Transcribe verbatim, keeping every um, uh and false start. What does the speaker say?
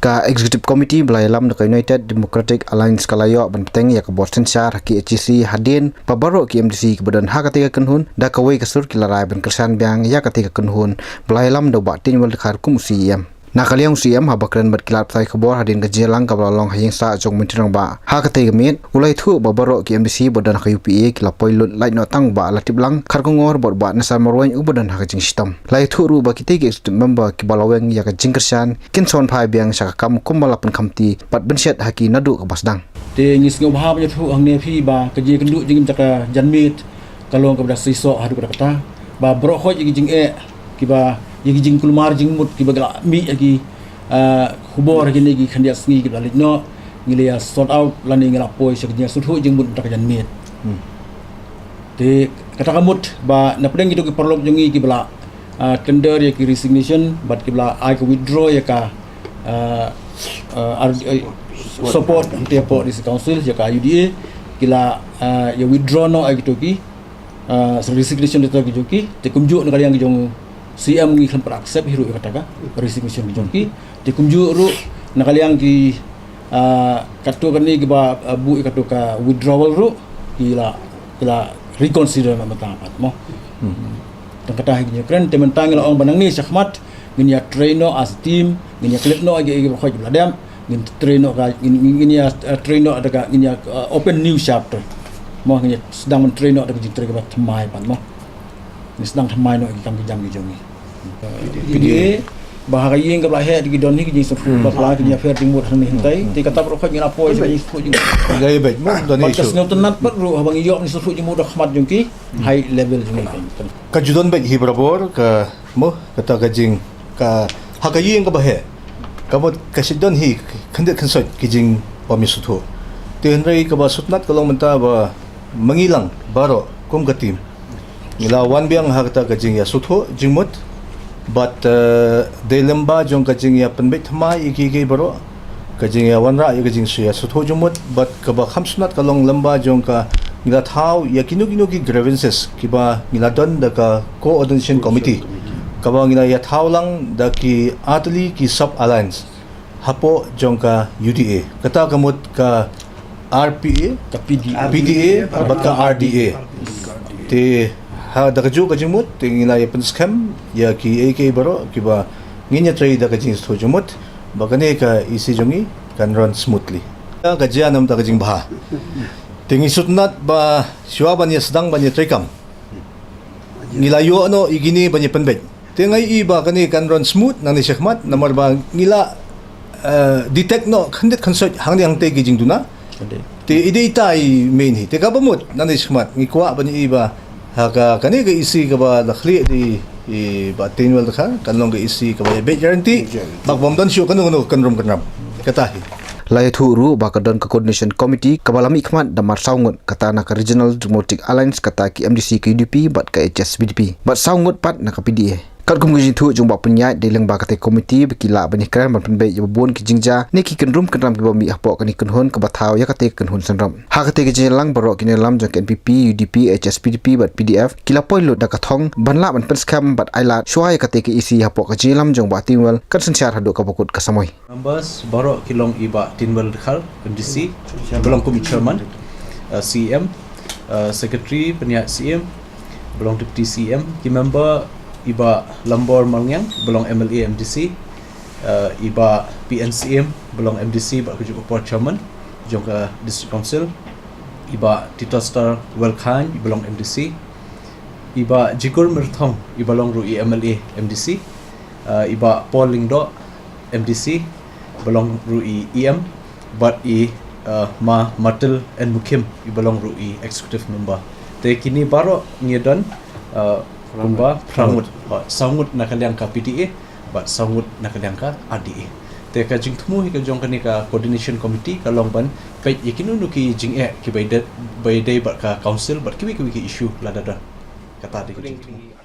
Ka Executive Committee ba la ïalam da ka United Democratic Alliance ka la ïoh ban bteng ïa ka bor synshar ha ki H A C hadien ba baroh ki M D C kiba don ha katei ka kynhun da kawei ka sur ki la rai ban kyrshan biang ïa katei ka kynhun ba la ïalam da u Bah Tynwell Dkhar kum u C E M. Na ka liang u C E M haba kren bad ki lad pathai khubor hadien ka jingïalang kaba la long ha ïing sah jong u Myntri Rangbah ha katei ka miet, u la ïathuh ba baroh ki M D C ba don ha ka U P A ki la poi lut, lait noh tang u Bah Latiplang Kharkongor bad u Bah Nesar Marwein uba don ha ka jingshitom. La ïathuh ruh ba kitei ki executive member kiba la weng ïa ka jingkyrshan kin sa wan phai biang sha ka kam kumba la pynkhamti bad pynshet ha ki naduh kaba sdang. Te ngi sngewbha ban ïathuh hangne phi ba ka jingïakynduh jingim jaka janmiet ka long kaba da seisoh haduh katta katta, ba baroh khoit ïa ki jingeh kiba, ïa ki jingkulmar jingmut kiba la mih ha ki, ah, khubor ha kine ki khyndiat sngi kiba la leit noh, ngi la ïa sort out lane ngi la poi sha ka jingïasngewthuh jingmut mynta ka janmiet. Hmm. Te kata ka mut ba na pdeng kito ki paralok jong ngi kiba la, ah, tender ïa ki resignation bad kiba la ai ka withdraw ïa ka, ah, ah, ar-, eh, support hangtei hapoh District Council ïa ka U D A, ki la, ah, ïa withdraw noh ïa kito ki, ah, resignation letter ki jong ki. Te kumjuh na ka liang ki jong C M ngi khlem pat accept hi ruh ïa kata ka resignation ki jong ki. Te kumjuh ruh na ka liang ki, ah, katto katne kiba, ah, buh ïa katto ka withdrawal ruh ki la, ki la reconsider na mynta pat mo. Hmm. Tang kata hi ki jingkren, te mynta ngi la ong ba nangne shakhmat ngin ïa trei noh as a team, ngin ïa klet noh ïa ki, ïa ki baroh khoit ba la dep, ngin trei noh ka, ngin, ngin, ngin ïa, uh, trei noh da ka, ngin ïa, uh, open new chapter. Mo, ngin ïa sdang ban trei noh da ka jingtrei kaba thymmai pat mo. Ngin sdang thymmai noh ïa ki kam ki jam ki jong ngi. P D A, ba ha ka ïing kaba la heh ki don hi ki jingsngewthuh bakla, ki jingïapher jingmut hangne hangtai. Te kata baroh khoit ngi la poi sha ki jingsngewthuh jingmut. Ïa, ïa, bad mo, don hi ka sngewtynnat pat ruh haba ngi ïoh ki jingsngewthuh jingmut ha khmat jong ki, high level jong ngi. Ka ju don bad hi barabor ka Mo, kata ka jing, ka, ha ka ïing kaba heh. Ka mut ka shu don hi khyndiat khynsoit ki jingbym ïasngewthuh. Te hynrei kaba sngewtynnat ka long mynta ba ma ngi lang baroh kum ka team ngi la wan biang ha kata ka jingïasngewthuh jingmut. Bad, eh, dei lyngba jong ka jingïapynbeit thymmai ïa kiei kiei baroh, ka jingïawanrah ïa ka jingsngewthuh jingmut, bad kaba kham sngewtynnat ka long lyngba jong ka ngi la thaw ïa kino kino ki grievances kiba ngi la don da ka coordination committee, kaba ngi la ïa thaw lang da ki artylli ki sub alliance hapoh jong ka U D A. Kata ka mut ka R P A, ka P D A, P D A bad ka R D A. Te ha da kajuh ka jingmut te ngi la ïa pynskhem ïa kiei kiei baroh kiba ngin ïatrei da ka jingsngewthuh jingmut ba kane ka E C jong ngi kan run smoothly. Ka jia namar ka jingbha. Te ngi sngewtynnat ba shuwa ban ïa sdang ban ïatrei kam, ngi la ïoh noh ïa kine ban ïa pynbeit. Te nga i ba kane kan run smooth nangne shakhmat namar ba ngi la, eh, detect noh khyndiat khynsoit hangne hangtei ki jingduna. Te i dei ita i main hi. Te kaba mut nangne shakhmat ngi kwah ban i ba ha ka kane ka E C kaba la khlieh da i Bah Tynwell Dkhar kan long ka E C kaba ïa beit guarantee ba bym don shuh kano kano ka kynrum kynram. Kata hi. La ïathuh ruh ba ka don ka coordination committee kaba la mihkhmat da mar saw ngut, kata na ka Regional Democratic Alliance, kata ki M D C ka U D P bad ka H S P D P, bad saw ngut pat na ka P D A. Katkum ka jingïathuh jong u Bah Pynïaid, dei lyngba katei ka committee ba ki lah ban ïakren ban pynbeit ïa ba bun ki jingjia ne ki kynrum kynram kiba mih hapoh kane ka kynhun kaba thaw ïa katei ka kynhun synrop. Ha katei ka jingïalang baroh ki nongïalam jong ka N P P, U D P, H S P D P bad P D F ki la poi lut da ka thong ban lah ban pynskhem bad ailad shuwa ïa katei ka E C hapoh ka jingïalam jong u Bah Tynwell kan synshar haduh kaba kut ka samoi. Members baroh ki long i Bah Tynwell Dkhar, M D C, ba long kum i chairman, uh, C M, uh, secretary Pynïaid C M, ba long deputy C M, ki member i Bah Lambor Malngiang, ba long M L A M D C, uh, i Bah P N C M, ba long M D C bad kajuh ka por chairman jong ka district council, i Bah Titostar Welkhaiñ, i ba long M D C, i Bah Jikur Myrthong, i ba long ruh i M L A M D C, uh, i Bah Paul Lyngdoh, M D C, ba long ruh i E M, bad i, uh, Ma Martel N Mukhim, i ba long ruh i executive member. Te kine baroh ngi don, uh, kumba phra ngut, uh, saw ngut na ka liang ka P D A, bad saw ngut na ka liang ka R D A. Te ka jingthmu hi ka jong kane ka coordination committee ka long ban peit ïa kino kino ki jingeh kiba ïadei, ba ïadei bad ka council bad kiwei kiwei ki issue lada don. Kata dei ka jingthmu.